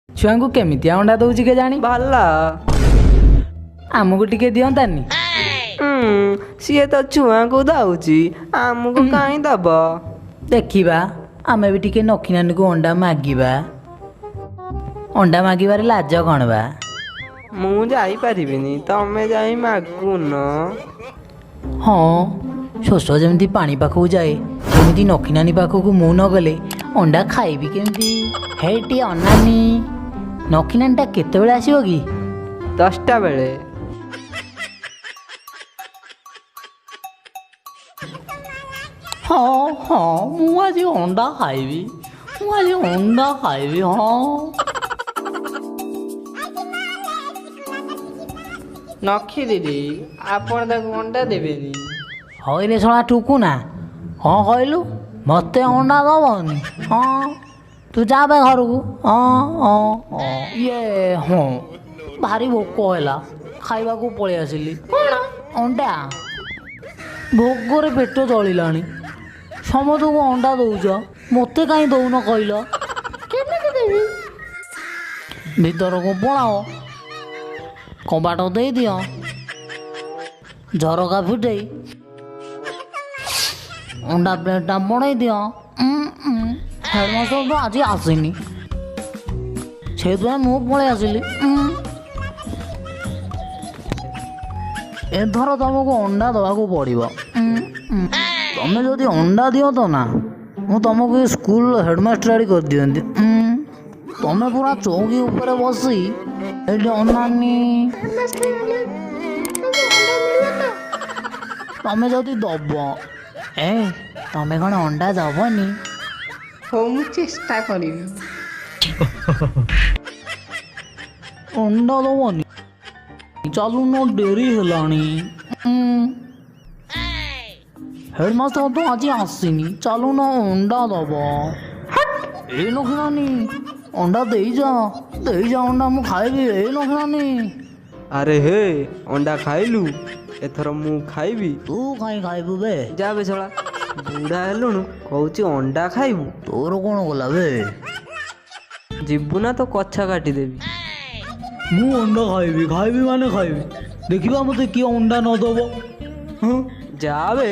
ଛୁଆଙ୍କୁ କେମିତିଆ ଅଣ୍ଡା ଦଉଛି କେଜାଣି? ଭଲ। ଆମକୁ ଟିକେ ଦିଅନ୍ତାନି? ସିଏ ତ ଛୁଆଙ୍କୁ ଦଉଛି, ଆମକୁ କାହିଁ ଦବ? ଦେଖିବା, ଆମେ ବି ଟିକେ ନଖିନାନୀକୁ ଅଣ୍ଡା ମାଗିବା। ଅଣ୍ଡା ମାଗିବାରେ ଲାଜ କ'ଣ ବା? ମୁଁ ଯାଇପାରିବିନି, ତମେ ଯାଇ ମାଗୁନ। ହଁ, ଶୋଷ ଯେମିତି ପାଣି ପାଖକୁ ଯାଏ, ସେମିତି ନଖିନାନୀ ପାଖକୁ ମୁଁ ନ ଗଲେ ଅଣ୍ଡା ଖାଇବି କେମିତି? ହେଇଟି ଅନାନି, ନଖିନାନୀଟା କେତେବେଳେ ଆସିବ କି? 10ଟା ବେଳେ। ହଁ ହଁ, ମୁଁ ଆଜି ଅଣ୍ଡା ଖାଇବି, ମୁଁ ଆଜି ଅଣ୍ଡା ଖାଇବି। ହଁ। ନଖି ଦିଦି, ଆପଣ ତାକୁ ଅଣ୍ଡା ଦେବେନି? ହଇରେ ଶଳା ଟୁକୁନା, କ'ଣ କହିଲୁ? ମୋତେ ଅଣ୍ଡା ଦବନି? ହଁ, ତୁ ଯା ବେ ଘରକୁ। ହଁ ହଁ ହଁ, ଇଏ ହଁ, ଭାରି ଭୋକ ହେଲା, ଖାଇବାକୁ ପଳେଇ ଆସିଲି। କ'ଣ ଅଣ୍ଡା? ଭୋକରେ ପେଟ ଜଳିଲାଣି। ସମସ୍ତଙ୍କୁ ଅଣ୍ଡା ଦଉଛ, ମୋତେ କାହିଁ ଦଉନ କହିଲ? କେମିତି ଦେବି? ଭିତରକୁ ପଳାଅ, କବାଟ ଦେଇଦିଅ, ଝରକା ଫିଟେଇ ଅଣ୍ଡା ପ୍ଲେଟ୍ଟା ବଢ଼େଇ ଦିଅ। ହେଡ଼ମାଷ୍ଟର ତ ଆଜି ଆସିନି, ସେଇଥିପାଇଁ ମୁଁ ପଳେଇ ଆସିଲି। ଏଥର ତମକୁ ଅଣ୍ଡା ଦେବାକୁ ପଡ଼ିବ। ତମେ ଯଦି ଅଣ୍ଡା ଦିଅ ତ ନା, ମୁଁ ତମକୁ ଏ ସ୍କୁଲର ହେଡ଼ମାଷ୍ଟର ଆଡ଼ି କରିଦିଅନ୍ତି। ତମେ ପୁରା ଚୌକି ଉପରେ ବସି ଏଇଠି ଅନାନି, ତମେ ଯଦି ଦବ। ଏ ତମେ କ'ଣ ଅଣ୍ଡା ଦବନି? ହଉ, ମୁଁ ଚେଷ୍ଟା କରିବି। ଅଣ୍ଡା ଦବନି? ଚାଲୁନ, ଡେରି ହେଲାଣି। ହେଡ଼ମାଷ୍ଟର ତ ଆଜି ଆସିନି, ଚାଲୁନ ଅଣ୍ଡା ଦବ। ଏ ନଖିନାନୀ, ଅଣ୍ଡା ଦେଇଯା, ଦେଇଯା ଅଣ୍ଡା, ମୁଁ ଖାଇବି। ଏ ନଖିନାନୀ। ଆରେ ହେ, ଅଣ୍ଡା ଖାଇଲୁ, ଏଥର ମୁଁ ଖାଇବି। ତୁ କାଇଁ ଖାଇବୁ ବେ? ଯା ବେ ଶଳା, ବୁଢା ହେଲୁଣୁ କହୁଛି ଅଣ୍ଡା ଖାଇବୁ। ତୋର କ'ଣ ଗଲା ବେ? ଯିବୁ ନା ତୋ କଛା କାଟିଦେବି? ମୁଁ ଅଣ୍ଡା ଖାଇବି, ଖାଇବି ମାନେ ଖାଇବି। ଦେଖିବା ମୋତେ କିଏ ଅଣ୍ଡା ନ ଦବ। ହଁ। ଯା ବେ।